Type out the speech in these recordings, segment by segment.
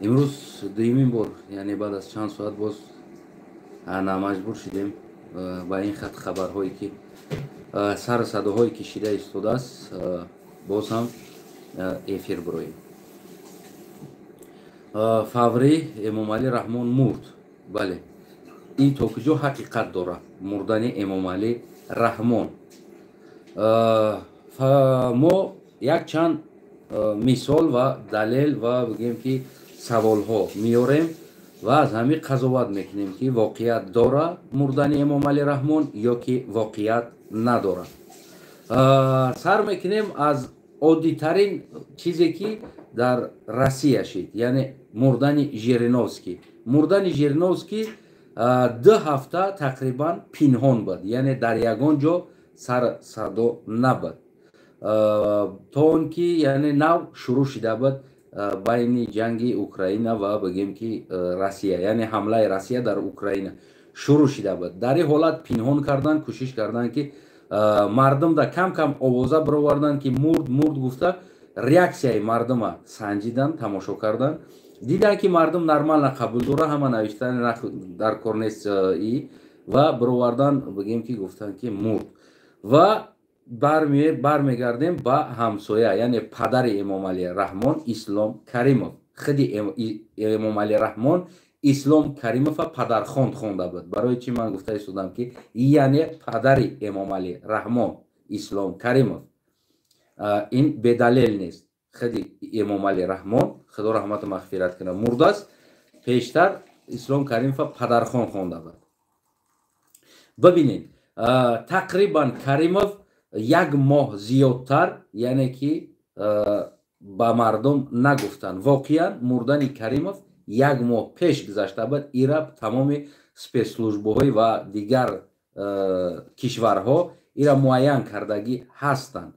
Имрӯз дуюмин бор, яъне баъд аз чанд соат боз маҷбур шудем ба ин хат хабарҳое ки сару садоҳое ки шида истодааст, боз ҳам эфир бироем. Фаврӣ Эмомалӣ Раҳмон мурд. Бале, ин то куҷо ҳақиқат дорад мурдани Эмомалӣ Раҳмон? Мо якчанд мисол ва далел ва бигӯем ки саволҳо меорем ва аз ҳамин қазоват мекунем, ки воқеият дора мурдани Эмомалӣ Раҳмон ё ки воқеият надорад. Сар мекунем аз оддитарин чизе ки дар Россия шид, яъне мурдани Жириновский. Мурдани Жириновский 2 ҳафта тақрибан пинҳон буд, яъне дар ягон ҷо сар садо набуд, то он ки яъне нав шурӯъ шида буд байни ҷанги Украина ва бигем ки Россия, яъне ҳамлаи Россия дар Украина шурӯъ шида буд. Дар ин ҳолат пинҳон кардан, кӯшиш карданд, ки мардум да кам кам овоза бироварданд, ки мурд, мурд гуфта, реаксияи мардума санҷидан, тамошо кардан. Диданд, ки мардум нормально қабул дора, ҳама навиштан дар кор нест и ва бировардан, бигем ки гуфтанд, ки мурд. Ва бармегардем ба ҳамсоя, яъне падари Эмомалӣ Раҳмон, Ислом Каримов. Худи Эмомалӣ Раҳмон Ислом Каримова падархонд хонда буд. Барои чӣ ман гуфта истодам, ки яъне падари Эмомалӣ Раҳмон Ислом Каримов? Ин бедалел нест. Худи Эмомалӣ Раҳмон, Худо раҳмату мағфират кунад, мурдааст, пештар Ислом Каримова падархон хонда буд. Бибинед, тақрибан Каримов як моҳ зиёдтар, яъне ки ба мардум нагуфтанд. Воқеан мурдани Каримов як моҳ пеш гузашта буд. Ира тамоми спецслужбаҳои ва дигар кишварҳо ира муайян кардагӣ ҳастанд.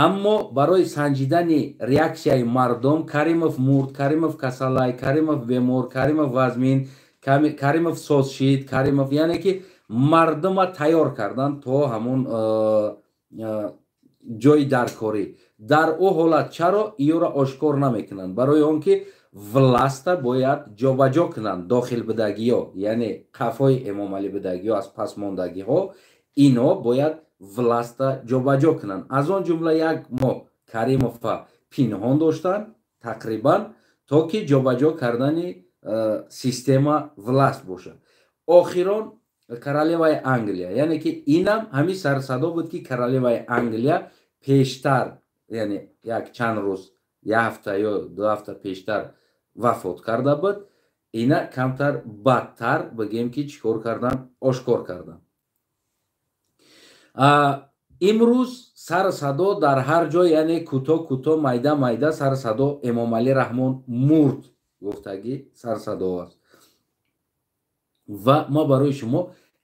Аммо барои санҷидани реаксияи мардум Каримов мурд, Каримов касалай, Каримов бемор, Каримов вазмин, Каримов соз шид, Каримов, яъне ки мардума тайёр кардан то ҳамун ҷои даркорӣ. Дар ӯ ҳолат чаро иёро ошкор намекунанд? Барои он ки власта бояд ҷобаҷо кунанд. Дохил будагиҳо, яъне қафои Эмомалӣ будагиҳо, аз пасмондагиҳо, ино бояд власта ҷобаҷо кунанд. Аз он ҷумла як моҳ Каримова пинҳон доштанд тақрибан, то ки ҷобаҷо кардани система власт бошад. Охирон королеваи Англия, яъне ки инам ҳамин сарсадо буд, ки королеваи Англия пештар, яъне як чанд рӯз, як ҳафта ё 2 ҳафта пештар вафот карда буд. Ина камтар бадтар, бигем ки чӣ кор кардан, ошкор кардан. Имрӯз сар садо дар ҳар ҷой, яъне кӯтоҳ кӯтоҳ, майда майда сар садо Эмомалӣ Раҳмон мурд гуфтагӣ сарсадо аст. Ва ма барои шумо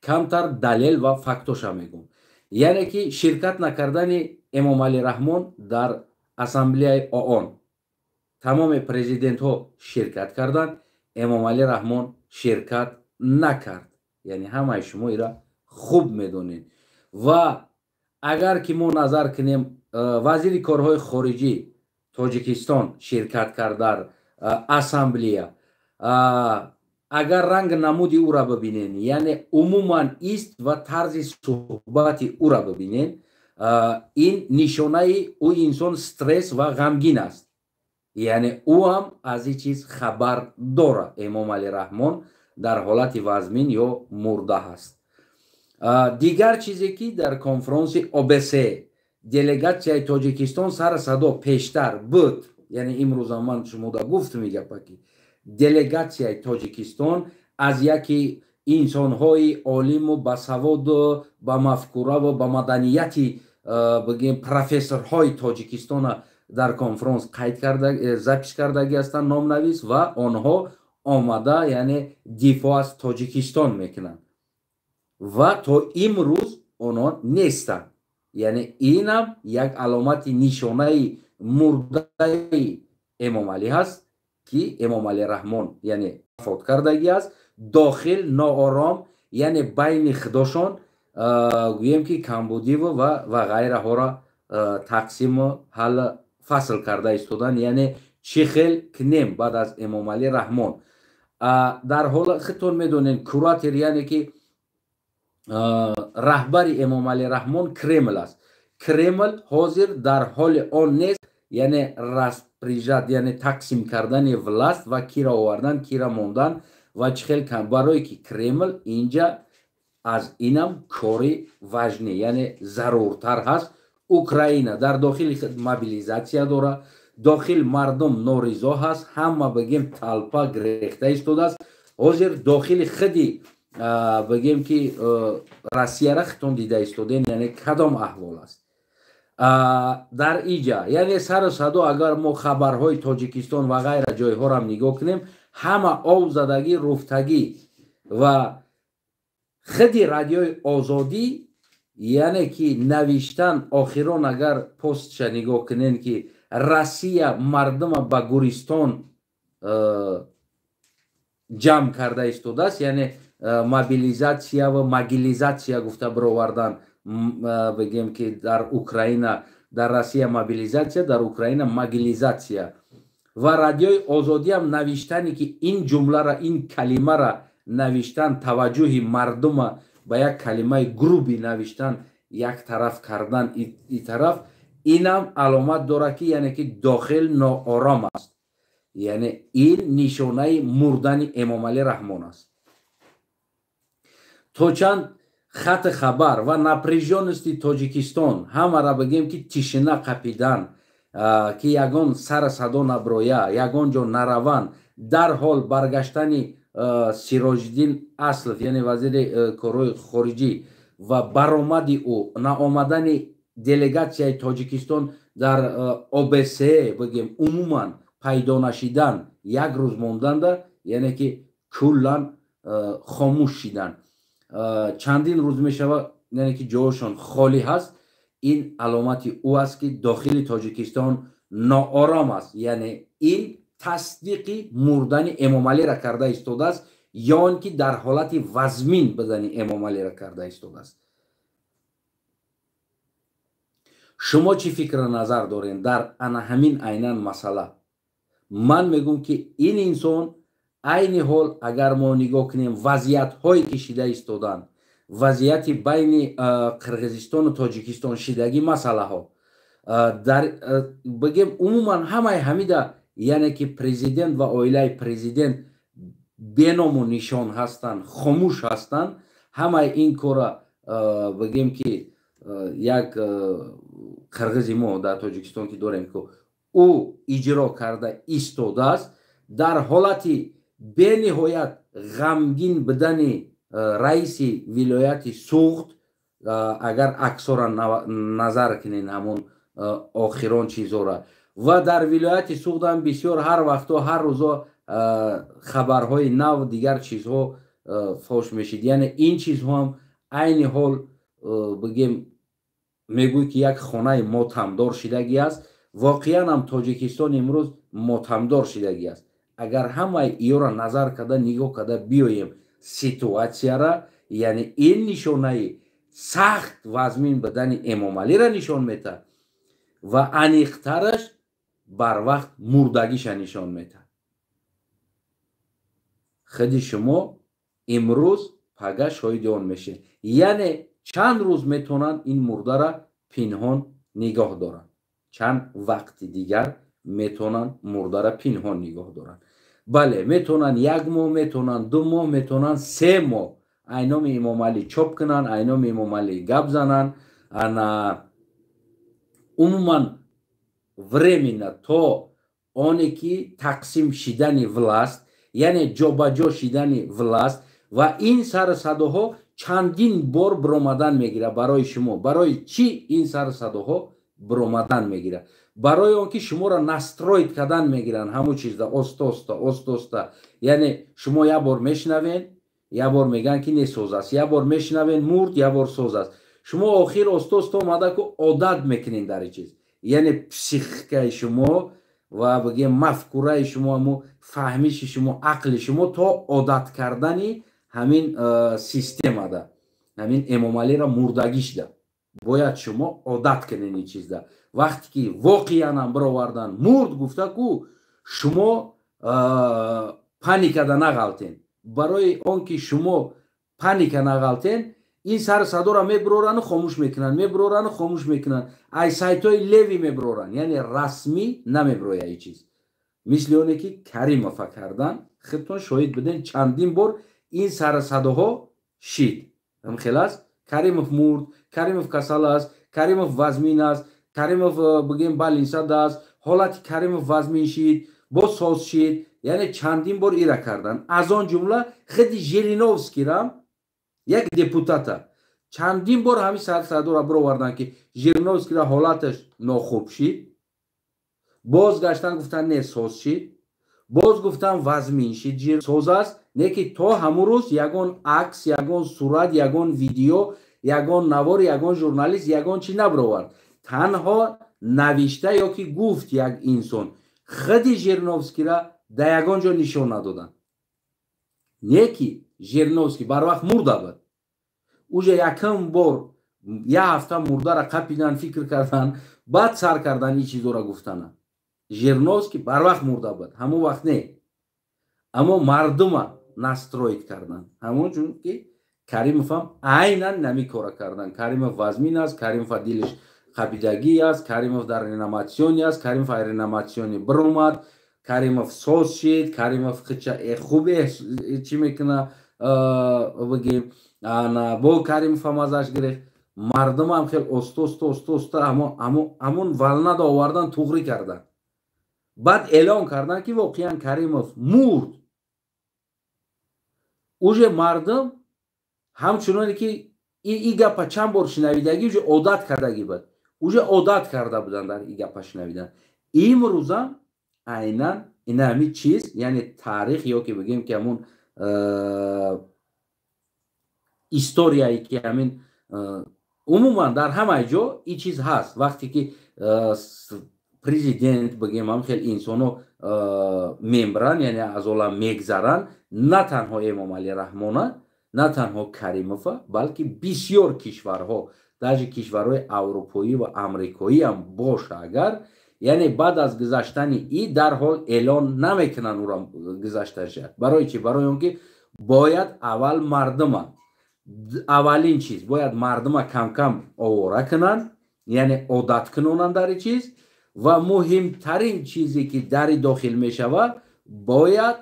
камтар далел ва фактоша мегӯм, яъне ки ширкат накардани Эмомалӣ Раҳмон дар Ассамблеяи ООН. Тамоми президентҳо ширкат карданд, Эмомалӣ Раҳмон ширкат накард. Яъне ҳамаи шумо ира хуб медонед. Ва агар ки мо назар кунем, вазири корҳои хориҷӣ Тоҷикистон ширкат кард дар ассамблея. Агар ранг намуди ӯра бибинен, яъне умуман ист ва тарзи суҳбати ӯра бибинен, ин нишонаи ӯ инсон стресс ва ғамгин аст. Яъне ӯ ҳам аз ин чиз хабар дорад, Эмомалӣ Раҳмон дар ҳолати вазмин ё мурда ҳаст. Дигар чизе ки дар конфронси ОБСЕ делегатсияи Тоҷикистон сар садо пештар буд, яъне имрӯза ман шумода гуфтум гапа, ки делегатсияи Тоҷикистон аз яке инсонҳои олиму басаводу ба мафкураву ба маданияти, бигем, профессорҳои Тоҷикистона дар конфронс қайд карда, запись кардагӣ ҳастанд, номнавис, ва онҳо омада, яъне дифоъ аз Тоҷикистон мекунанд ва то имрӯз онҳо нестанд. Яъне инам як аломати нишонаи мурдаи Эмомалӣ ҳаст, ки Эмомалӣ Раҳмон, яъне вафот кардагӣ аст. Дохил ноором, яъне байни худошон, гӯем ки камбудиву ва ғайраҳоро тақсиму ҳал фасл карда истодан, яъне Чӣ хел кунем баъд аз Эмомалӣ Раҳмон? Дар ҳола худтон медонед, куратор, яъне ки раҳбари Эмомалӣ Раҳмон Кремл аст. Кремл ҳозир дар ҳоли он нест, яъне распоряжать, яъне тақсим кардани власть ва кира овардан, кира мондан ва чӣ хел, барое ки Кремл инҷа аз инам кори важный, яъне заруртар ҳаст. Украина дар дохили мобилизация дора, дохил мардум норизо ҳаст, ҳама, бигем, толпа гирехта истодааст. Ҳозир дохили худи, бигем, ки Россияра хитон дида истодем, яъне кадом аҳвол аст дар иҷа. Яъне сару садо, агар мо хабарҳои Тоҷикистон ва ғайра ҷойҳорам нигоҳ кунем, ҳама ов задагӣ, руфтагӣ. Ва худи Радиои Озодӣ, яъне ки навиштан охирон, агар постша нигоҳ кунем, ки Россия мардума ба гуристон ҷамъ карда истодааст, яъне мобилизация ва могилизация гуфта бировардан, бигем, ки дар Украина, дар Россия мобилизация, дар Украина могилизация. Ва Радиои Озодиам навиштане, ки ин ҷумлара, ин калимара навиштан, таваҷҷӯҳи мардума ба як калимаи грубый навиштан, як тараф кардан и тараф, инам аломат дорад, ки яъне ки дохил ноором аст. Яъне ин нишонаи мурдани Эмомалӣ Раҳмон аст. То чанд хати хабар ва напряжённости Тоҷикистон ҳамара, бигем, ки тишина қапидан, ки ягон сара садо наброя, ягон ҷо нараванд, дарҳол баргаштани Сироҷиддин Аслов, яъне вазири корҳои хориҷӣ, ва баромади ӯ, наомадани делегатсияи Тоҷикистон дар ОБСЕ, бигем, умуман пайдо нашидан, як рӯз монданда, яъне ки куллан хомӯш шидан, чандин рӯз мешавад, яъне ки ҷоашон холӣ ҳаст. Ин аломати ӯ аст, ки дохили Тоҷикистон ноором аст. Яъне ин тасдиқи мурдани Эмомалиро карда истодааст ё он ки дар ҳолати вазмин будани Эмомалиро карда истодааст. Шумо чӣ фикру назар доред дар ана ҳамин айнан масъала? Ман мегӯм, ки ин инсон айни ҳол, агар мо нигоҳ кунем вазъиятҳое, ки шида истоданд, вазъияти байни Қирғизистону Тоҷикистон шидагӣ масъалаҳо, дар, бигем, умуман ҳамаи ҳамида, яъне ки президент ва оилаи президент беному нишон ҳастанд, хомӯш ҳастанд. Ҳамаи ин кора, бигем, ки як қирғизи мо дар Тоҷикистон, ки дорем, ки ӯ иҷро карда истодааст, дар ҳолати бениҳоят ғамгин будани раиси вилояти Суғд, агар аксора назар кунен, ҳамон охирон чизора. Ва дар вилояти Суғдам бисёр ҳар вақтҳо, ҳар рӯзо хабарҳои нав, дигар чизҳо фош мешид. Яъне ин чизҳоам айни ҳол, бигем, мегӯй, ки як хонаи мотамдор шидагӣ аст. Воқеан ҳам Тоҷикистон имрӯз мотамдор шидагӣ аст. Агар ҳамаи иёра назар карда, нигоҳ карда биёем ситуатсияра, яъне ин нишонаи сахт вазмин будани Эмомалиро нишон метаҳад ва аниқтараш барвақт мурдагиша нишон метаҳад. Худи шумо имрӯз пага шоҳиди он мешед. Яъне чанд рӯз метавонанд ин мурдара пинҳон нигоҳ доранд? Чанд вақти дигар метавонанд мурдара пинҳон нигоҳ доранд? Бале, метавонанд як моҳ, метавонанд 2 моҳ, метавонанд 3 моҳ айноми Эмомалӣ чоп кунанд, айноми Эмомалӣ гап зананд. Ана умуман временно, то оне ки тақсим шидани власть, яъне ҷобаҷо шидани власть. Ва ин сару садоҳо чандин бор биромадан мегирад барои шумо. Барои чӣ ин сару садоҳо биромадан мегирад? Барои он ки шуморо настроить кардан мегиранд ҳамун чизда, оста оста, оста оста. Яъне шумо як бор мешунавед, як бор мегӯянд, ки не, соз аст, як бор мешунавед, мурд, як бор соз аст. Шумо охир оста оста омада ку одат мекунед дар ин чиз. Яъне психикаи шумо ва, бигем, мафкураи шумо, ҳамун фаҳмиши шумо, ақли шумо то одат кардани ҳамин системада, ҳамин Эмомалиро мурдагишда бояд шумо одат кунед ин чизда. Вақте ки воқеанам бировардан, мурд гуфта ку. Шумо паникада нағалтен. Барои он ки шумо паника нағалтен, ин сару садоро мебурорану хомӯш мекунанд, мебурорану хомӯш мекунанд. Ай сайтҳои левый мебуроранд, яъне расмӣ намебурояд ин чиз. Мисли оне ки Каримова кардан, худтон шоҳид буден, чандин бор ин сару садоҳо шид. Ҳамхел аст. Каримов мурд, Каримов касал аст, Каримов вазмин аст, Каримов бигем балинсад аст, ҳолати Каримов вазмин шид, боз соз шид. Яъне чандин бор ира кардан. Аз он ҷумла худи Жириновскийрам як депутата чандин бор ҳамин сару садоро бироварданд, ки Жириновскийра ҳолаташ нохуб шид, боз гаштан гуфтан не, соз шид, боз гуфтан вазмин шид, соз аст, не ки то ҳамун рӯз ягон акс, ягон сурат, ягон видео, ягон навор, ягон журналист ягон чӣ набировард. Танҳо навишта ё ки гуфт як инсон. Худи Жириновскийра дар ягон ҷо нишон надоданд. Не ки Жириновский барвақт мурда буд. Уже якум бор як ҳафта мурдара қапидан, фикр кардан, баъд сар кардан ин чизоро гуфтана. Жириновский барвақт мурда буд, ҳамон вақт не. Аммо мардума настроить кардан. Ҳамон чун ки Каримовам айнан нами кора кардан. Каримов вазмин аст, Каримов дилиш қапидагӣ аст, Каримов дар реаниматсионӣ аст, Каримов ай реаниматсионӣ биромад, Каримов соз шид, Каримов хича хуб чӣ мекуна, бигем, бо Каримов ҳам азаш гирифт. Мардумам хел оста оста оста оста ҳамон волнада овардан, туғрӣ кардан. Баъд эълон кардан, ки воқеан Каримов мурд. Уже мардум ҳамчуноне ки и гапа чанд бор шунавидагӣ, уже одат кардагӣ буд. Уже одат карда буданд дар и гапа шунавидан. Имрӯзам айнан ина ҳамин чиз, яъне таърих ё ки бигем ки ҳамун историяе ки ҳамин умуман дар ҳамаи ҷо ин чиз ҳаст. Вақте ки президент бигем ҳам хел инсоно мембран, яъне аз олам мегзаранд, на танҳо Эмомалӣ Раҳмона, на танҳо Каримова, балки бисёр кишварҳо, даже кишварҳои аврупоӣ ва амрикоӣ ҳам боша агар, яъне баъд аз гузаштани и дарҳол эълон намекунанд ӯро гузашташа. Барои чӣ? Барои он ки бояд аввал мардума, аввалин чиз бояд мардума камкам овора кунанд, яъне одат кунонанд дар ин чиз. Ва муҳимтарин чизе ки дари дохил мешавад, бояд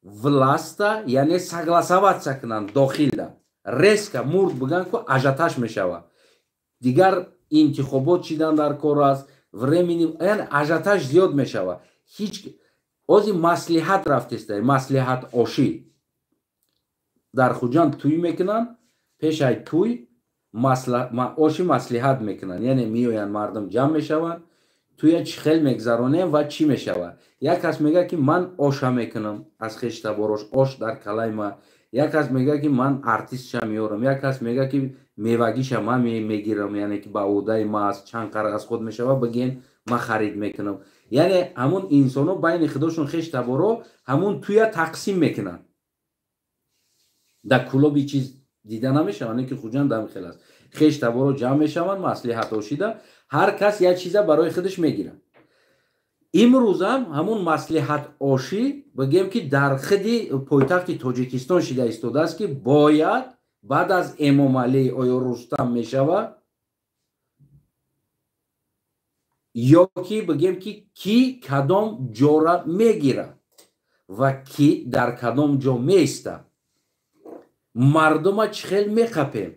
власта, яъне согласоваться кунанд дохилда. Резко мурд биган ку ажиотаж мешавад. Дигар интихобот чидан дар кор аст, времени, яъне ажиотаж зиёд мешавад. Ҳеҷ ози маслиҳат рафтеста, маслиҳат ошӣ. Дар Хуҷанд тӯй мекунанд, пешай тӯй оши маслиҳат мекунанд, яъне меоянд мардум ҷамъ мешаванд, тӯя чӣ хел мегзаронем ва чӣ мешавад. Як кас мегӯяд, ки ман оша мекунам аз хештаборош, ош дар калаи ма. Як кас мегӯяд, ки ман артистша меорам. Як кас мегӯяд, ки мевагиша ман мегирам, яъне ки ба ӯҳдаи ма аст, чанд қара аз худ мешавад, бигӯен ман харид мекунам. Яъне ҳамун инсоно байни худошон хештаборо ҳамун тӯя тақсим мекунанд. Дар Кӯлоби чиз дида намешавад, не ки Хуҷанд ҳам хел аст. Хештаборо ҷамъ мешаванд, маслиҳат ошида, ҳар кас як чиза барои худаш мегирад. Имрӯзам ҳамун маслиҳат ошӣ бигем ки дар худи пойтахти Тоҷикистон шида истодааст, ки бояд баъд аз Эмомалӣ оё Рустам мешавад ё ки бигем ки ки кадом ҷора мегирад ва ки дар кадом ҷо меистад. Мардума чӣ хел меқапем,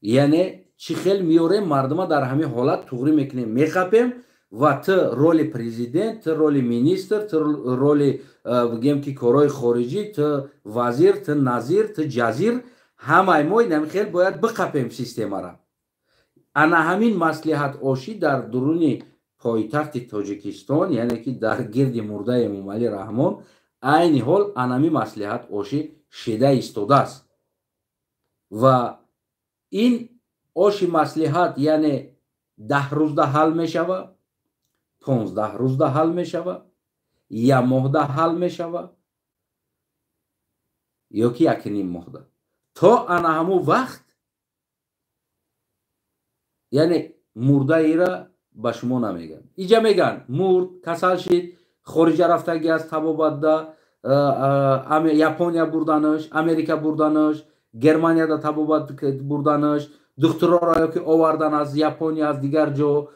яъне чӣ хел меорем мардума дар ҳамин ҳолат туғрӣ мекунем, меқапем ва ту роли президент, ту роли министр, ту роли бигем ки корҳои хориҷӣ, ту вазир, ту назир, ту ҷазир, ҳамаи мо инами хел бояд биқапем системара. Ана ҳамин маслиҳат ошӣ дар дуруни пойтахти Тоҷикистон, яъне ки дар гирди мурдаи Эмомалӣ Раҳмон айни ҳол анами маслиҳат ошӣ шида истодааст. Ва ин оши маслиҳат яъне 10 рӯзда ҳал мешавад, 15 рӯзда ҳал мешавад, як моҳда ҳал мешавад ё ки 1.5 моҳда. То ана ҳамун вақт яъне мурдаира ба шумо намегӯянд. Иҷа мегӯянд мурд, касал шид, Хориҷа рафтагӣ аст табобатда, Япония бурданаш, Америка бурданаш, Германияда табобат бурданаш, духтурора ёки овардан аз Япония, аз дигар ҷо,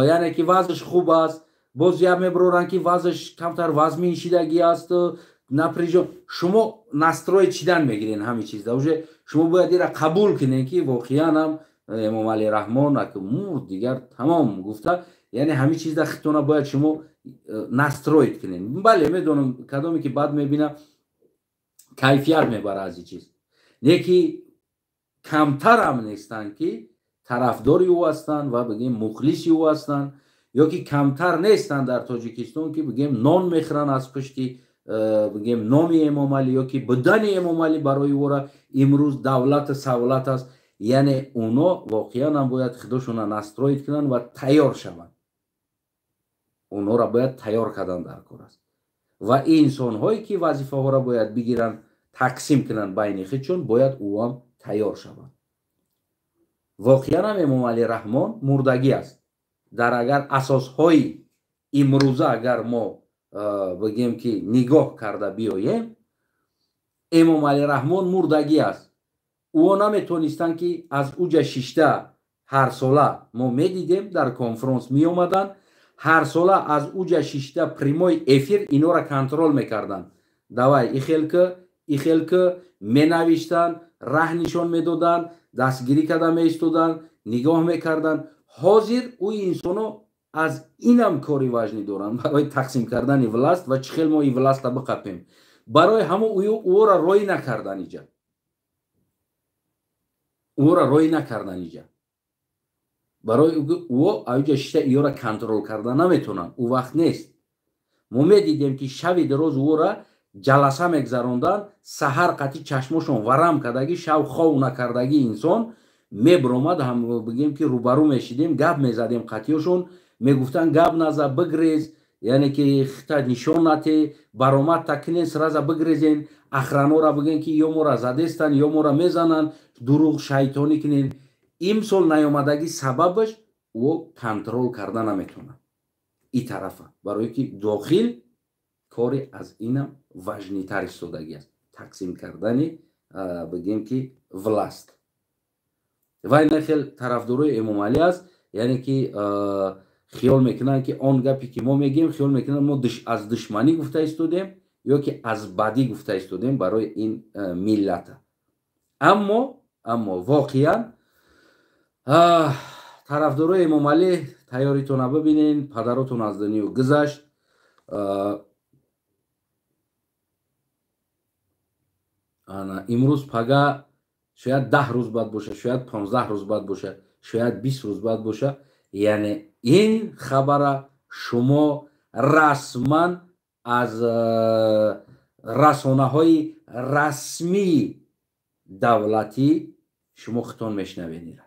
яъне ки вазъш хуб аст. Боз я мебуроранд, ки вазъш камтар вазмин шидагӣ аст, напряжён. Шумо настроить шидан мегирен ҳамин чизда. Уже шумо бояд ира қабул кунед, ки воқеан ҳам Эмомалӣ Раҳмон мурд, дигар тамом гуфта, яъне ҳамин чизда хитона бояд шумо настроить кунед. Бале, медонам, кадоме ки бад мебина, кайфият мебара аз ин чиз, не ки камтарам нестанд, ки тарафдори ӯ ҳастанд ва бигем мухлиси ӯ ҳастанд, ё ки камтар нестанд дар Тоҷикистон, ки бигем нон мехӯранд аз пушти бигем номи Эмомалӣ ё ки будани Эмомалӣ барои ӯра имрӯз давлату савлат аст. Яъне оно воқеан ҳам бояд худошона настроить кунанд ва тайёр шаванд. Онҳоро бояд тайёр кардан дар кор аст ва инсонҳое ки вазифаҳоро бояд бигиранд, тақсим кунанд байни худшон, бояд ӯ ҳам тайёр шаванд. Воқеан ҳам Эмомалӣ Раҳмон мурдагӣ аст. Дар агар асосҳои имрӯза агар мо бигем ки нигоҳ карда биёем, Эмомалӣ Раҳмон мурдагӣ аст. Ӯо наметонистанд, ки аз уҷа шишта ҳарсола мо медидем, дар конфронс меомаданд, ҳарсола аз уҷа шишта прямой эфир инора контроль мекарданд. Давай ихелка, ихелка менавиштанд, раҳ нишон медоданд, дастгирӣ карда меистоданд, нигоҳ мекарданд. Ҳозир ӯ инсоно аз инам кори важный доранд барои тақсим кардани власть ва чӣ хел мо ин власть а биқапем. Барои ҳамон ӯро рой накардан иҷа, ӯро рой накардан иҷа, барои ӯ аҷа шита иёра контроль карда наметонанд. Ӯ вақт нест. Мо медидем, ки шави дароз ӯра ҷаласа мегзаронданд, саҳар қатӣ чашмошон варам кардагӣ, шав хов накардагӣ инсон мебиромад, ҳам бигем ки рӯбарӯ мешидем, гап мезадем қатиёшон, мегуфтанд: «Гап наза, бигрез, яъне ки хита нишон нате, баромад такинен, сразу бигрезен, охрана ора бигӯен, ки ё моро задестанд, ё моро мезананд, дурӯғ шайтонӣ кунен». Имсол наёмадагӣ сабабаш ӯ контроль карда наметонад и тарафа, барое ки дохил кори аз инам важный тар истодагӣ аст, тақсим кардани бигем ки власть. Вай нахел тарафдорои Эмомалӣ аст, яъне ки хиёл мекунанд, ки он гапе ки мо мегӯем, хиёл мекунанд, мо аз душманӣ гуфта истодем ё ки аз бадӣ гуфта истодем барои ин миллата. Аммо воқеан тарафдорои Эмомалӣ, тайёритона бибинен, падаротон аз дунё гузашт. Имрӯз пага, шояд 10 рӯз баъд боша, шояд 15 рӯз баъд боша, шояд 20 рӯз баъд боша, яъне ин хабара шумо расман аз расонаҳои расмии давлатӣ шумо хитон мешунавед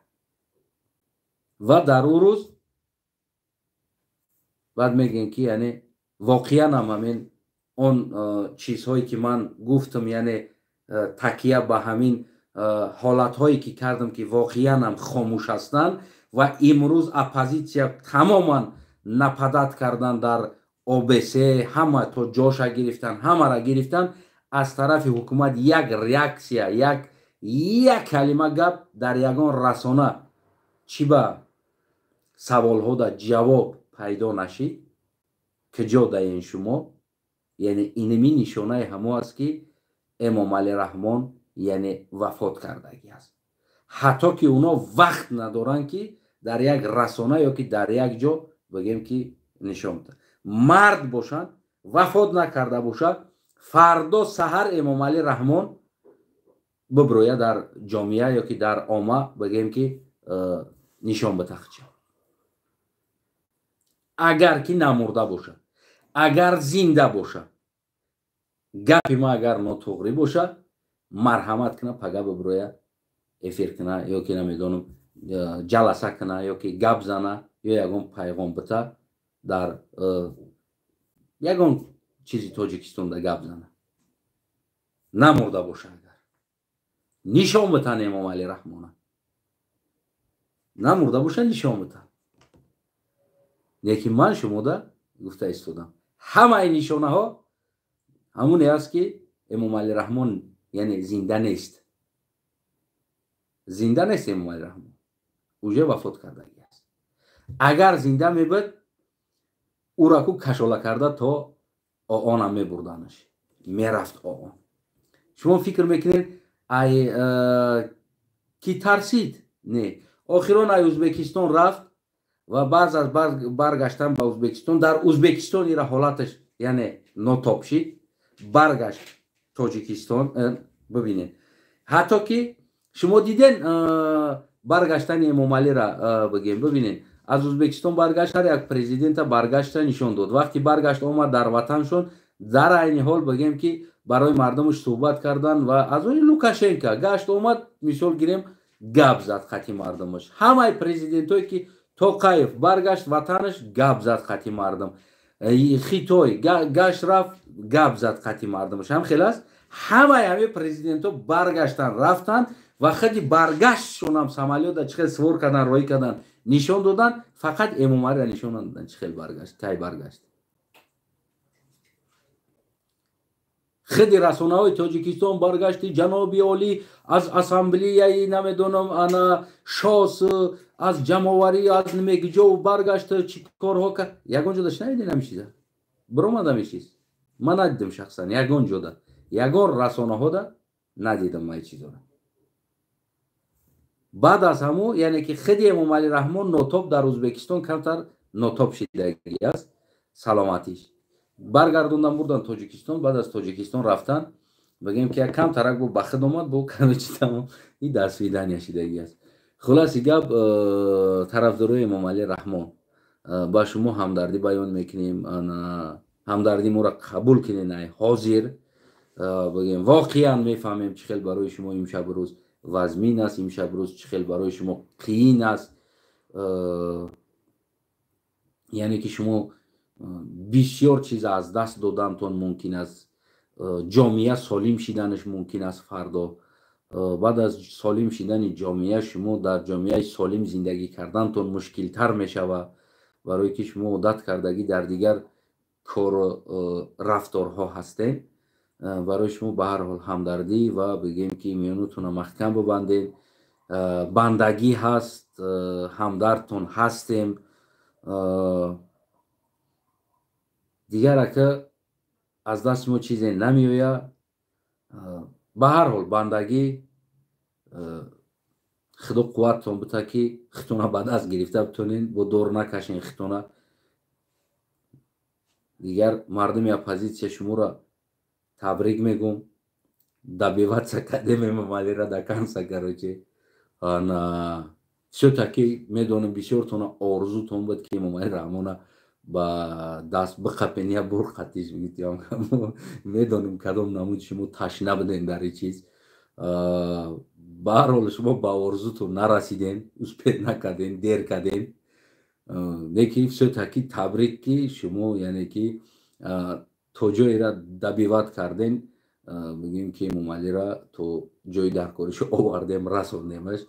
ва дар ӯ рӯз баъд мегӯем, ки яъне воқеан ҳам ҳамин он чизҳое ки ман гуфтам, яъне такя ба ҳамин ҳолатҳое ки кардам, ки воқеан ҳам хомӯш ҳастанд ва имрӯз оппозитсия тамоман нападать кардан дар ОБС, ҳама то ҷоша гирифтан, ҳамара гирифтан. Аз тарафи ҳукумат як реаксия, як калима гап дар ягон расона чӣ ба саволҳода ҷавоб пайдо нашид, куҷо даен шумо? Яъне иними нишонаи ҳамо аст, ки Эмомалӣ Раҳмон яъне вафот кардагӣ аст. Ҳатто ки оно вақт надоранд, ки дар як расона ё ки дар як ҷо бигем ки нишон мард бошанд. Вафот накарда бошад, фардо саҳар Эмомалӣ Раҳмон биброя дар ҷомеа ё ки дар омма, бигем ки нишон битахча, агар ки намурда бошад, агар зинда бошад. Гапи ма агар нотуғрӣ бошад, марҳамат кина, пага биброя, эфир кина ё ки намедонам, ҷаласа кина ё ки гап зана ё ягон пайғом бита, дар ягон чизи Тоҷикистонда гап зана. Намурда боша агар, нишон битан Эмомалӣ Раҳмона. Намурда боша, нишон битан. Лекин ман шумода гуфта истодам. Ҳамаи нишонаҳо ҳамоне аст, ки Эмомалӣ Раҳмон, яъне, зинда нест, зинда нест. Эмомалӣ Раҳмон уже вафот кардагӣ аст. Агар зинда мебуд, ӯра ку кашола карда то ООНам мебурданаш, мерафт ООН. Шумо фикр мекунед, ай ки тарсид? Не, охирон ай Ӯзбекистон рафт ва баъз аз баргаштан ба Ӯзбекистон, дар Ӯзбекистон ира ҳолаташ, яъне, нотоб шид, баргашт Тоҷикистон. Бибинед, ҳатто ки шумо диден баргаштани Эмомалира, бигем, бибинед, аз Ӯзбекистон баргашт. Ҳар як президента баргашта нишон дод. Вақти баргашт, омад дар ватаншон, дар айни ҳол, бигем, ки барои мардумаш суҳбат кардан. Ва аз они Лукашенко гашт, омад, мисол гирем, гап зад қати мардумаш. Ҳамаи президентое ки Тоқаев баргашт ватанаш, гап зад қати мардум. Хитой гашт, рафт, гап зад қати мардумаш. Ҳам хел аст, ҳамаи ҳамин президентҳо баргаштан, рафтанд ва худи баргаштшонам самолёта чӣ хел свор кардан, роҳӣ кардан, нишон додан. Фақат Эмомалиро нишон надодан, чӣ хел баргашт, кай баргашт. Худи расонаҳои Тоҷикистон баргашти ҷаноби олӣ аз ассамблеяи, намедонам, ана ШОС, аз ҷамъоварӣ, аз немегиҷо баргашт, чӣ корҳо кард, ягон ҷода шунавидем ҳамин чиза? Биромад ҳамин чиз? Ман надидам шахсан ягон ҷода, ягон расонаҳода надидам ман чизора. Баъд аз ҳаму, яъне ки худи Эмомалӣ Раҳмон нотоб, дар Ӯзбекистон камтар нотоб шидагӣ аст саломатиш, баргардондан, бурдан Тоҷикистон. Баъд аз Тоҷикистон рафтан, бигем, ки як камтарак бо ба худ омад, бо короче, тамом, и до свидания шидагӣ аст. Хулоси гап, тарафдорои Эмомалӣ Раҳмон, ба шумо ҳамдардӣ баён мекунем. Ҳамдардӣ моро қабул кунед. Ай ҳозир, бигем, воқеан мефаҳмем, чӣ хел барои шумо имшаб рӯз вазмин аст, имшаб рӯз чӣ хел барои шумо қиин аст. Яъне ки шумо бисёр чиз аз даст додантон мумкин аст, ҷомеа солим шиданаш мумкин аст фардо. Баъд аз солим шидани ҷомеа, шумо дар ҷомеаи солим зиндагӣ кардантон мушкилтар мешавад, барое ки шумо одат кардагӣ дар дигар кору рафторҳо ҳастем. Барои шумо ба ҳар ҳол ҳамдардӣ ва, бигем, ки миёнатонро маҳкам бибандем. Бандагӣ ҳаст, ҳамдардтон ҳастем. Дигар, ака, аз дасти мо чизе намеояд. Ба ҳар ҳол бандагӣ, Худо қувваттон бита, ки хитона ба даст гирифта битонен, бо дор накашен хитона. Дигар мардуми оппозитсия, шуморо табрик мегӯм, добиваться кардем Эмомалира до конца. Короче, ана всё-таки медонем, бисёртона орзутон буд, ки Эмомали Раҳмона ба даст биқапен, я бурқатиш. Медонем, кадом намуд шумо ташна будем дар ин чиз. Ба ҳар ҳол, шумо ба орзутон нарасидем, успеть накардем, дер кардем. Лекин всё-таки табрик, ки шумо, яъне ки, то ҷоеро добивать кардем, бигем, ки Эмомалира то ҷои даркоришо овардем, расондемаш.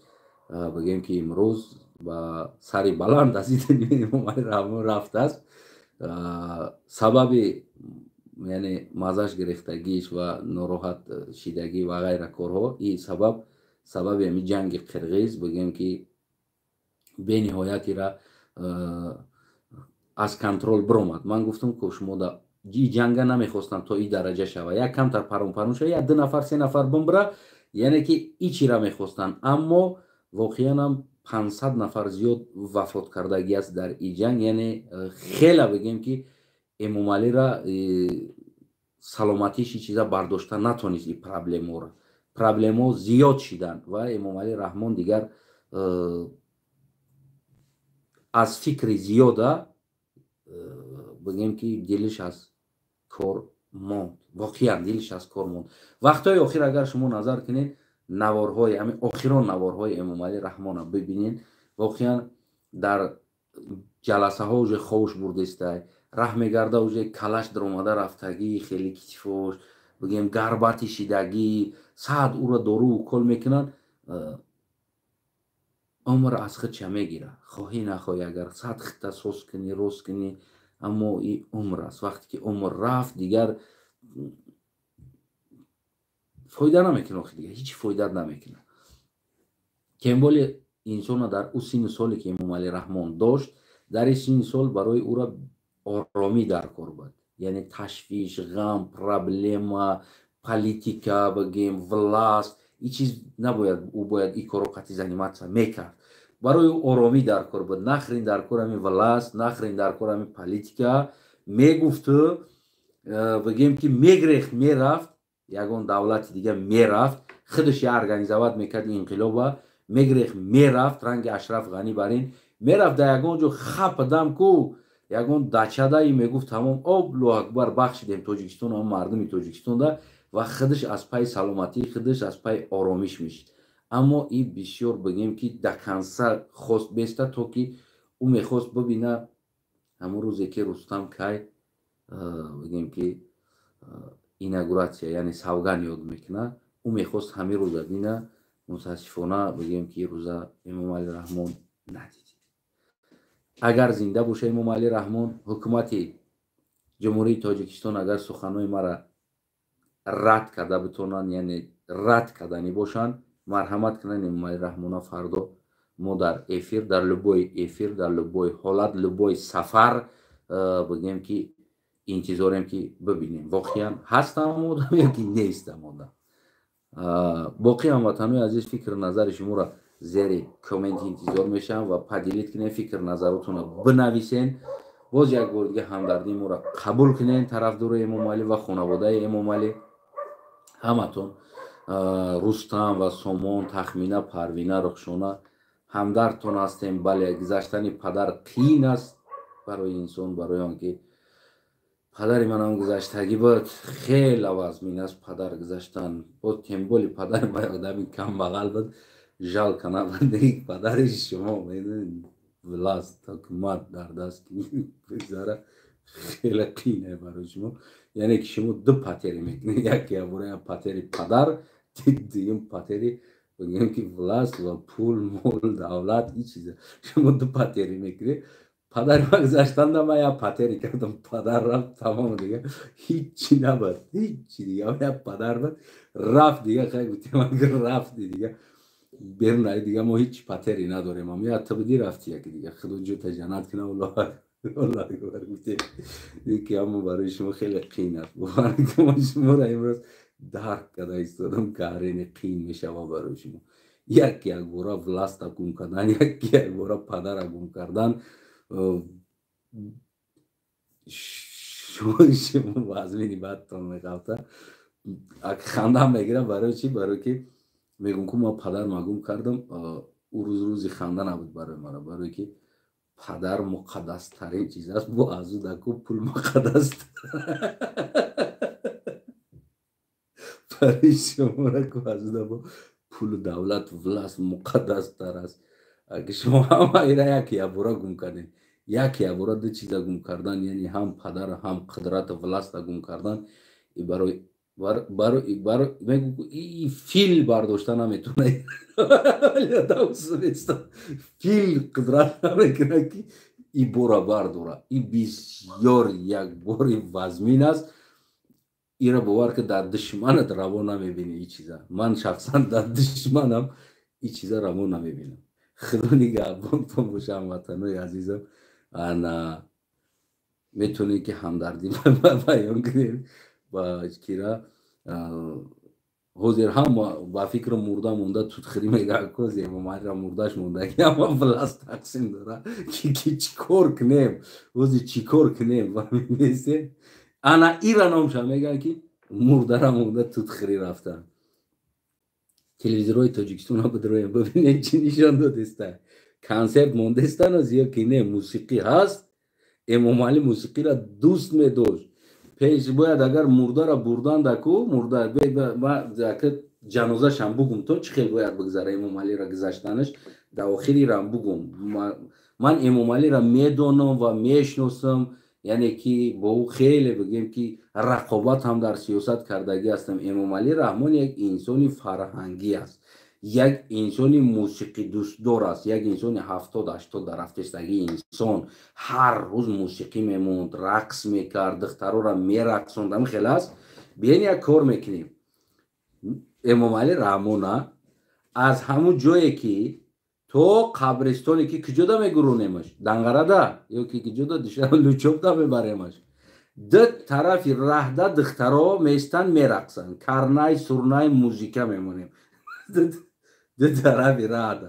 Бигем, ки имрӯз ба сари баланд аз Эмомали Раҳмон рафтааст. Сабаби, яъне, маззаш гирифтагиш ва нороҳат шидагӣ ва ғайра корҳо, и сабаб, сабаби ҳами ҷанги қирғиз, бигем, ки бениҳоятира аз контроль биромад. Ман гуфтам, ку шумо да и ҷанга намехостам то и дараҷа шава, як камтар парон парон шава, як ду нафар, се нафар бимбира, яъне ки и чира мехостанд. Аммо воқеанам 500 нафар зиёд вафот кардагӣ аст дар и ҷанг. Яъне хела, бигем, ки Эмомалира саломатиш и чиза бардошта натонист. И проблемаро, проблемаҳо зиёд шиданд ва Эмомалӣ Раҳмон дигар аз фикри зиёда, бигем, ки дилиш аз кор монд, воқеан дилиш аз кор монд. Вақтҳои охир, агар шумо назар кунед, наворҳои ҳамин охирон, наворҳои Эмомалӣ Раҳмона бибинед, воқеан дар ҷаласаҳо уже ховуш бурдестай, раҳ мегарда, уже калаш даромада рафтагӣ, хеле китифош, бигем, гарбати шидагӣ, саат ӯро дору укол мекунанд. Умр аз худ ча мегира, хоҳӣ нахоҳӣ, агар сад хита соз кунӣ, рост кунӣ. Аммо и умр аст. Вақте ки умр рафт, дигар фоида намекунад, охи дигар ҳеҷ фоида намекунад. Тем более инсона дар ӯ синну соле ки Эмомалӣ Раҳмон дошт, дар ин синну сол барои ӯра оромӣ дар кор буд. Яъне ташвиш, ғам, проблема, политика, бигем, власть, ин чиз набояд, ӯ бояд ин корро қатъи заниматься мекард. Барои ӯ оромӣ дар кор буд. Нахрен дар кор ҳамин власть, нахрен дар кор ҳамин политика. Мегуфту, бигем ки мегрехт, мерафт ягон давлати дига, мерафт, худаш я организовать мекард инқилоба, мегрехт, мерафт, ранги Ашраф Ғанӣ бар ин мерафт, дар ягон ҷо хападам ку ягон дачадаи, мегуфт: «Тамом, Аллоҳу акбар, бахшидем Тоҷикистон, мардуми Тоҷикистонда», ва худаш аз пайи саломатии худаш, аз пайи оромиш мешид. Аммо и бисёр, бигем ки, до конца хост беста, то ки ӯ мехост бибина ҳамон рӯзе ки Рустам кай, бигем ки, инаугурация, яъне савган ёд мекунад, ӯ мехост ҳамин рӯза бина. Мутаассифона, бигем ки, рӯза Эмомалӣ Раҳмон надид. Агар зинда боша Эмомалӣ Раҳмон, ҳукумати Ҷумҳурии Тоҷикистон, агар суханҳои мара рад карда битонанд, яъне рад карданӣ бошанд, марҳамат кунанд Эмомалӣ Раҳмона. Фардо мо дар эфир, дар любой эфир, дар любой ҳолат, любой сафар, бигем ки, интизорем ки бибинем, воқеан ҳастам одам ё ки нестам одам. Боқӣ, ҳамватанои азиз, фикру назари шуморо зери коммент интизор мешавам ва поделить кунем, фикр назаротонро бинависен. Боз як бор дига ҳамдардии моро қабул кунен, тарафдори Эмомалӣ ва хонаводаи Эмомалӣ ҳаматон, Рустам ва Сомон, Тахмина, Парвина, Рухшона, ҳамдардтон ҳастем. Бале, гузаштани падар қиин аст барои инсон, барои он ки падари манам гузаштагӣ буд. Хеле вазмин аст падар гузаштан. Боз тем более падари ман одами камбағал буд, жалко набуд. Падари шумо власть, ҳукумат дар даст гузара, хеле қиине барои шумо. Яъне ки шумо ду потери мекунед: яке ябора потери падар, дуюм потери, бигем ки, власть ва пул, мол, давлат, ин чиза. Шумо ду потери мекунед. Падари ман гузаштанда ман як потери кардам: падар рафт, тамом, дига ҳичи набуд, ҳичи дига. Як падар буд, рафт дига, хай гуфтем, рафти дига, берун дига мо ҳеҷ потери надорем. Ам я ту будӣ, рафти, яки дига, худо ҷота ҷаннат кунад, Аллоҳ акбар гуфтем ки. Аммо барои шумо хеле қиин аст, бовар, ки шуморо имрӯз дарк карда истодам, карени қиин мешава барои шумо як якбора власта гум кардан, як якбора падара гум кардан. Шумо вазмини бадтон меқафта, хандам мегирам. Барои чӣ? Барое ки мегӯм ку ман падарма гум кардам, ӯ рӯз рӯзи ханда набуд барои мара, барое ки падар муқаддастарин чиз аст. Бо азу даку пул муқаддас барои шумора ку, азуда бо пулу давлат, власть муқаддастар аст. Аги шумо ҳама ира як ябора гум кардем, як ябора ду чиза гум кардан, яъне ҳам падара, ҳам қудрату власта гум кардан, барои мегӯ фил бардошта наметавонад, фил қудрат намекунад ки и бора бардора. И бисёр як бори вазмин аст. Ира бовар ки дар душманат раво намебинӣ. И чиза ман шахсан дар душманам и чиза раво намебинам. Худо нигаҳбонтон боша, ҳамватанои азизам. Ана метавонед ки ҳамдардӣ баён кунед ба кира. Ҳозир ҳама ба фикру мурда монда тутхирӣ мегӯяд, кози Эмомалира мурдаш монда, ки ҳама власть тақсим дора, ки чӣ кор кунем, ҳозир чӣ кор кунем? Фаҳмидесе? Ана ира номша мегӯянд, ки мурдара монда тутхирӣ рафтан. Телевизорҳои Тоҷикистона бидроем, бибинем, чӣ нишон додеста. Консерт мондестаназ ё ки не? Мусиқӣ ҳаст. Эмомалӣ мусиқиро дӯст медошт. Пеш бояд агар мурдара бурдан даку мурда ҷанозашам бугум, то чӣ хел бояд бигзара Эмомалиро гузаштанаш дар охирирам бугум. Ман Эмомалиро медонам ва мешиносам, яъне ки бо ӯ хеле, бигем ки, рақобат ҳам дар сиёсат кардагӣ ҳастам. Эмомалӣ Раҳмон як инсони фарҳангӣ аст. Як инсони мусиқидӯстдор аст, як инсони 70-80 дарафтестагӣ инсон, ҳар рӯз мусиқӣ мемонд, рақс мекард, духтарора мерақсонд. Ҳамин хел аст. Биён, як кор мекунем: Эмомалӣ Раҳмона аз ҳамун ҷое ки то қабристоне ки куҷода мегуронемаш, Данғарада ё ки куҷода, Лучобда мебаремаш, ду тарафи раҳда духтаро меистанд, мерақсанд, карнай, сурнай, музика мемонем. Ду тарафи раҳда,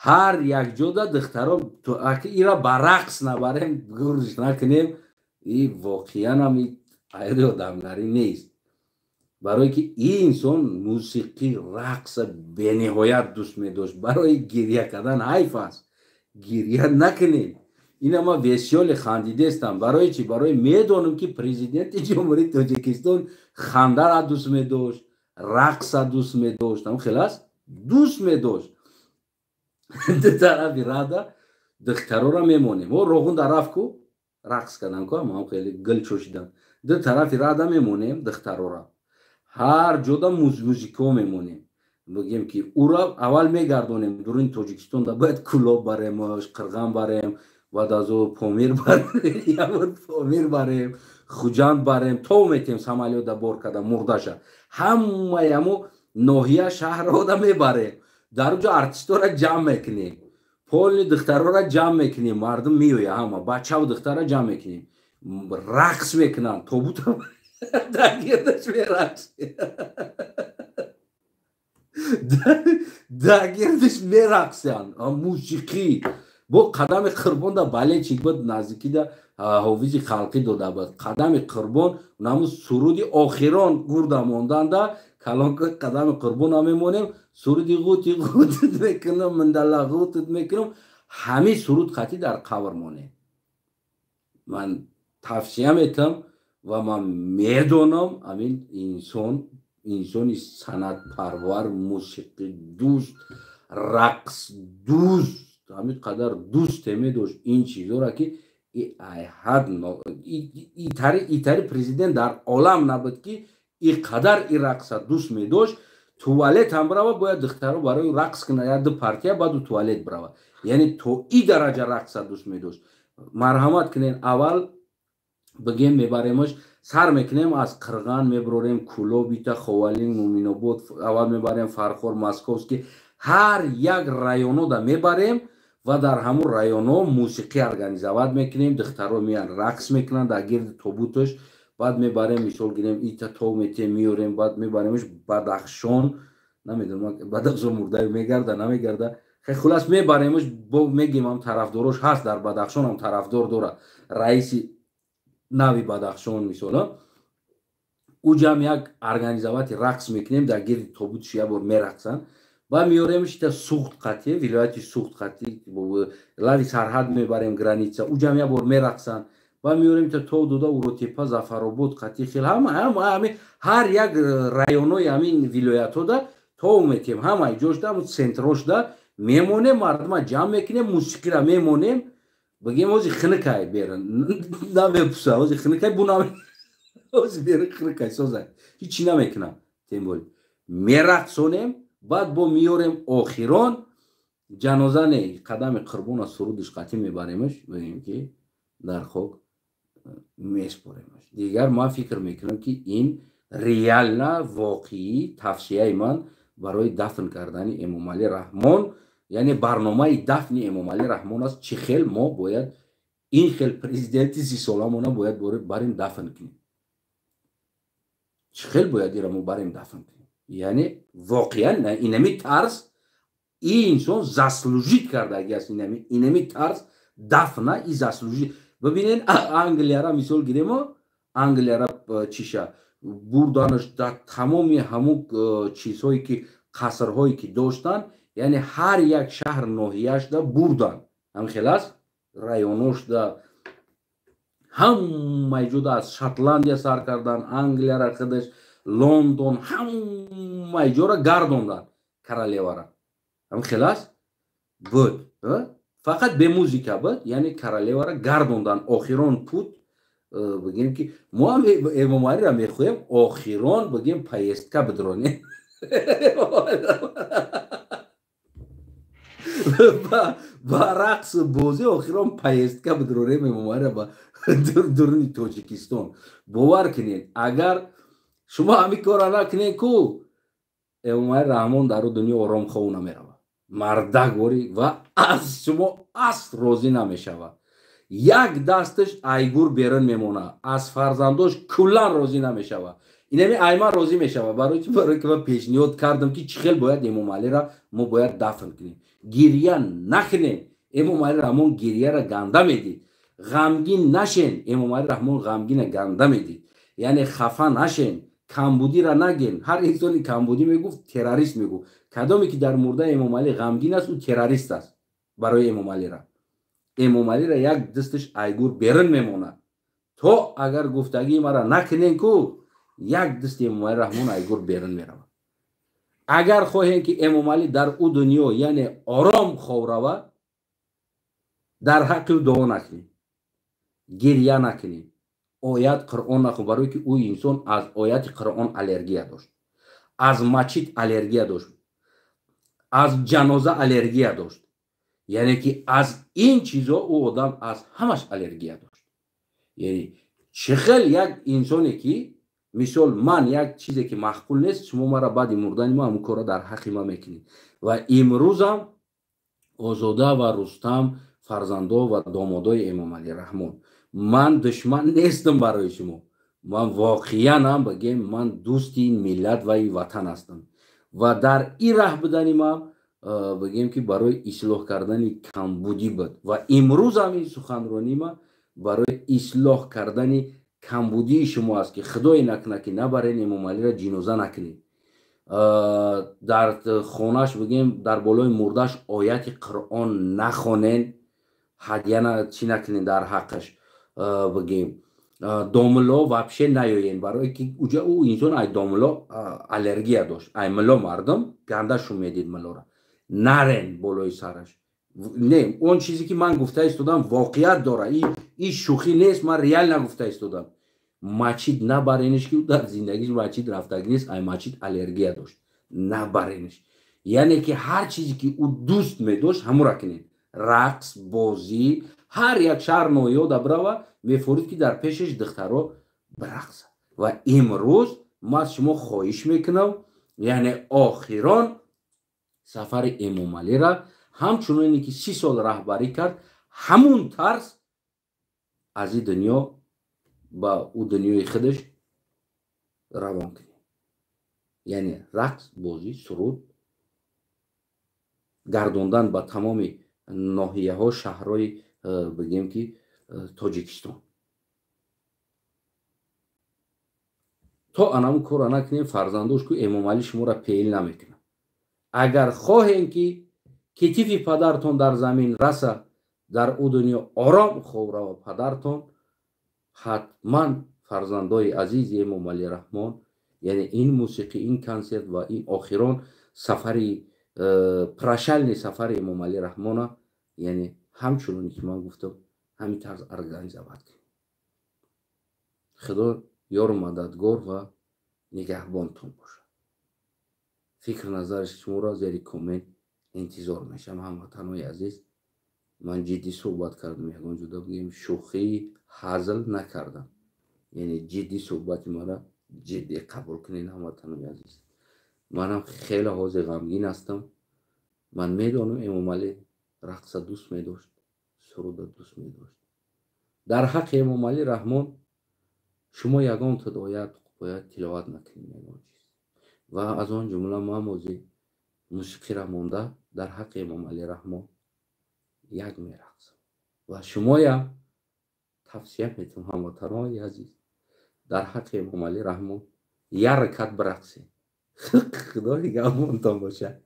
ҳар як ҷода духтаро. Ира ба рақс набарем, гурш накунем, и воқеанам айри одамгарӣ нест, барое ки ин инсон мусиқӣ, рақса бениҳоят дӯст медошт. Барои гирья кардан ҳайф аст, гирья накунем. Ина ма весёли хандидестам. Барои чӣ? Барои медонам, ки президенти Ҷумҳурии Тоҷикистон хандара дӯст медошт, рақса дӯст медошт. Ам хел аст, дӯст медошт. Ду тарафи рада духтарора мемонем. О, Роғунда рафт ку, рақс кардан ку, ам хеле гил чошидан. Ду тарафи рада мемонем духтарора, ҳар ҷода музико мемонем. Бигем ки ура аввал мегардонем дуруни Тоҷикистон да, бояд Кулоб барем, Қирған барем, баъд аз ӯ Помир барем, Помир барем, Хуҷанд барем, то метем самолёта бор карда мурдаша, ҳамаи ҳамо ноҳия, шаҳрҳода мебарем. Дар он ҷо артистора ҷамъ мекунем, полни духтарора ҷамъ мекунем, мардум меоя, ҳама бачаву духтара ҷамъ мекунем, рақс мекунанд, тобута дар гирдаш мерақсем, дар гирдиш мерақсянд, мусиқӣ. Бо Қадами Қурбонда балечик буд, наздикида ҳофизи халқӣ дода буд. Қадами Қурбон, наму суруди охирон гурда монданда, калонка Қадами Қурбона мемонем, суруди «Ғути ғутит мекунам, миндала ғутит мекунам», ҳамин суруд қатӣ дар қабр монем. Ман тавсия метам ва ман медонам, ҳамин инсон инсони санъатпарвар, мусиқидӯст, рақсдӯст, ҳамин қадар дӯсте медошт ин чизҳоро, ки айҳад итари президент дар олам набуд, ки и қадар и рақса дӯст медошт. Туалет ҳам бирава, бояд духтаро барои рақс кунад як ду партия, баъду туалет бирава. Яъне то и дараҷа рақса дӯст медошт. Марҳамат кунен, аввал бигем, мебаремаш, сар мекунем аз Қирған, мебурорем Кулобита, Ховалин, Муминобод, аввал мебарем Фархор, Московский, ҳар як районода мебарем ва дар ҳамун районҳо мусиқӣ организовать мекунем, духтаро меян, рақс мекунанд дар гирди тобуташ. Баъд мебарем, мисол гирем, ита тов метем, меорем, баъд мебаремш Бадахшон. Намедонам, Бадахшон мурдаи мегарда, намегарда. Хулас, мебаремш, мегем, ҳам тарафдорош ҳаст, дар Бадахшон ҳам тарафдор дорад раиси нави Бадахшон, мисол. Уҷам як организовать и рақс мекунем, дар гирди тобутш як бор мерақсанд. Ба меоремш ита Суғд қатӣ, вилояти Суғд қатӣ, лави сарҳад мебарем, граница, уҷам як бор мерақсанд. Ба меорем ита тов дода Уротепа, Зафаробод қатӣ, хел ҳама ҳама ҳами ҳар як районҳои ҳамин вилоятҳода тов метем, ҳамаи ҷошда, ҳамун центрошда мемонем, мардума ҷамъ мекунем, мусиқира мемонем. Бигем, ҳози хиныкай, бера намепуса, ҳози хиныкай, бу ҳози бера хиныкай, созай, ҳичи намекунам, тем более мерақсонем. Баъд бо меорем охирон ҷаноза, не, Қадами Қурбона, сурудиш қатӣ мебаремаш, бигем ки дар хок меспоремаш. Дигар ман фикр мекунам, ки ин реально воқеӣ тавсияи ман барои дафн кардани Эмомалӣ Раҳмон, яъне барномаи дафни Эмомалӣ Раҳмон аст. Чӣ хел мо бояд ин хел президенти 30-соламона бояд барем дафн кунем, чӣ хел бояд ира мо барем дафн кунем? Яъне воқеан инами тарз и инсон заслужить кардаги аст, инами тарз дафна и заслужить. Бибинен, Англияра мисол гиремо, Англияра чиша бурданаш, дар тамоми ҳамун чизҳое ки қасрҳое ки доштанд, яъне ҳар як шаҳр ноҳияшда бурдан, ҳам хел аст, районошда, ҳамаи ҷода, аз Шотландия сар кардан, Англияра худаш, Лондон, ҳамаи ҷора гардондан королевара. Ҳам хел аст, буд, фақат бе музика буд. Яъне королевара гардондан охирон пут. Бигем ки мо ҳам Эмомалиро мехоҳем охирон, бигем, поездка бидронем. Ба рақсу бозӣ охирон поездка бидурорем Эмомалиро ба дуруни Тоҷикистон. Бовар кунед, агар шумо ҳамин корро накунед, ку Эмомали Раҳмон дар ӯ дунё ором хов намеравад, мардак ворӣ, ва аз шумо аст розӣ намешавад. Як дасташ айгур берун мемонад, аз фарзандош куллан розӣ намешавад. Инами айман розӣ мешавад. Барои чи? Барои ки ман пешниҳод кардам, ки чӣ хел бояд Эмомалиро мо бояд дафн кунем. Гирья накунем, Эмомали Раҳмон гирьяра ганда медид. Ғамгин нашен, Эмомали Раҳмон ғамгина ганда медид. Яъне хафа нашен, камбудира наген. Ҳар инсони камбудӣ мегуфт, террорист мегуфт. Кадоме ки дар мурдаи Эмомалӣ ғамгин аст, ӯ террорист аст. Барои Эмомалира як дасташ айгур берун мемонад. То агар гуфтагии мара накунен, ку як дасти Эмомалӣ Раҳмон айгур берун меравад. Агар хоҳем, ки Эмомалӣ дар ӯ дунё, яъне ором хов равад, дар ҳаққи ӯ дуо накунем, гирья накунем, оят Қуръон нахун, барое ки ӯ инсон аз ояти Қуръон аллергия дошт, аз мачид аллергия дошт, аз ҷаноза аллергия дошт. Яъне ки аз ин чизо ӯ одам аз ҳамаш аллергия дошт. Яъне чӣ хел як инсоне ки, мисол, ман як чизе ки маъқул нест, шумо мара баъди мурдани ма ҳамун корро дар ҳаққи ман мекунед. Ва имрӯзам Озода ва Рустам, фарзандо ва домодои Эмомалӣ Раҳмон, ман душман нестам барои шумо. Ман воқеанам бигем, ман дӯсти ин миллат ва ин ватан ҳастам. Ва дар ин раҳ будани ман, бигем ки барои ислоҳ кардани камбудӣ буд. Ва имрӯзам ин суханронии ман барои ислоҳ кардани камбудии шумо аст, ки худое накунад, ки набарен Эмомалиро ҷиноза накунед, дар хонаш, бигем, дар болои мурдаш ояти Қуръон нахонен, ҳадя чӣ накунед дар ҳаққаш, бигем, домулло вообще наёен, барое ки уҷа ӯ инсон ай домулло аллергия дошт, ай мулло мардум гандашу медид. Муллора нарен болои сараш. Не, он чизе ки ман гуфта истодам, воқеият дора, и шӯхӣ нест, ман реально гуфта истодам. Мачид набарениш, ки дар зиндагиш мачид рафтагӣ нест, ай мачид аллергия дошт, набарениш. Яъне ки ҳар чизе ки ӯ дӯст медошт, ҳамура кунед: рақс, бозӣ. Ҳар як шаҳр, ноҳиёда бирава, мефорид, ки дар пешаш духтаро бирақсад. Ва имрӯз ман аз шумо хоҳиш мекунам, яъне охирон сафари Эмомалира, ҳамчуноне ки 30 сол раҳбарӣ кард, ҳамун тарз аз ин дунё ба ӯ дунёи худаш равон кунем. Яъне рақс, бозӣ, суруд гардондан ба тамоми ноҳияҳо, шаҳрҳои, бигем ки, Тоҷикистон. То анамун корро накунем, фарзандош ку Эмомалӣ шуморо пеил намекунад. Агар хоҳем, ки китифи падартон дар замин раса, дар ӯ дунё ором хов рава падартон, ҳатман, фарзандои азизи Эмомалӣ Раҳмон, яъне ин мусиқӣ, ин консерт ва ин охирон сафари, прощальный сафари Эмомалӣ Раҳмона, яъне ҳамчуноне ки ман гуфтам, ҳамин тарз организовать кунем. Худо ёру мададгор ва нигаҳбонтон бошад. Фикр назари шуморо зери коммент интизор мешавам. Ҳамватанои азиз, ман ҷиддӣ суҳбат кардам, ягон ҷуда, бигем, шӯхӣ, ҳазл накардам. Яъне ҷиддӣ суҳбати мара ҷиддӣ қабул кунед, ҳамватанои азиз. Манам хеле ҳозир ғамгин ҳастам. Ман медонам, Эмомалӣ рақса дӯст медошт, суруда дӯст медошт. Дар ҳаққи Эмомалӣ Раҳмон шумо ягон оят бояд тиловат накунед, ягон чиз, ва аз он ҷумла ман ҳозир мусиқира монда дар ҳаққи Эмомалӣ Раҳмон як мерақсам. Ва шумоям тавсия метавам, ҳамватанои азиз, дар ҳаққи Эмомалӣ Раҳмон як ракат бирақсед. Худо нигаҳбонтон бошад.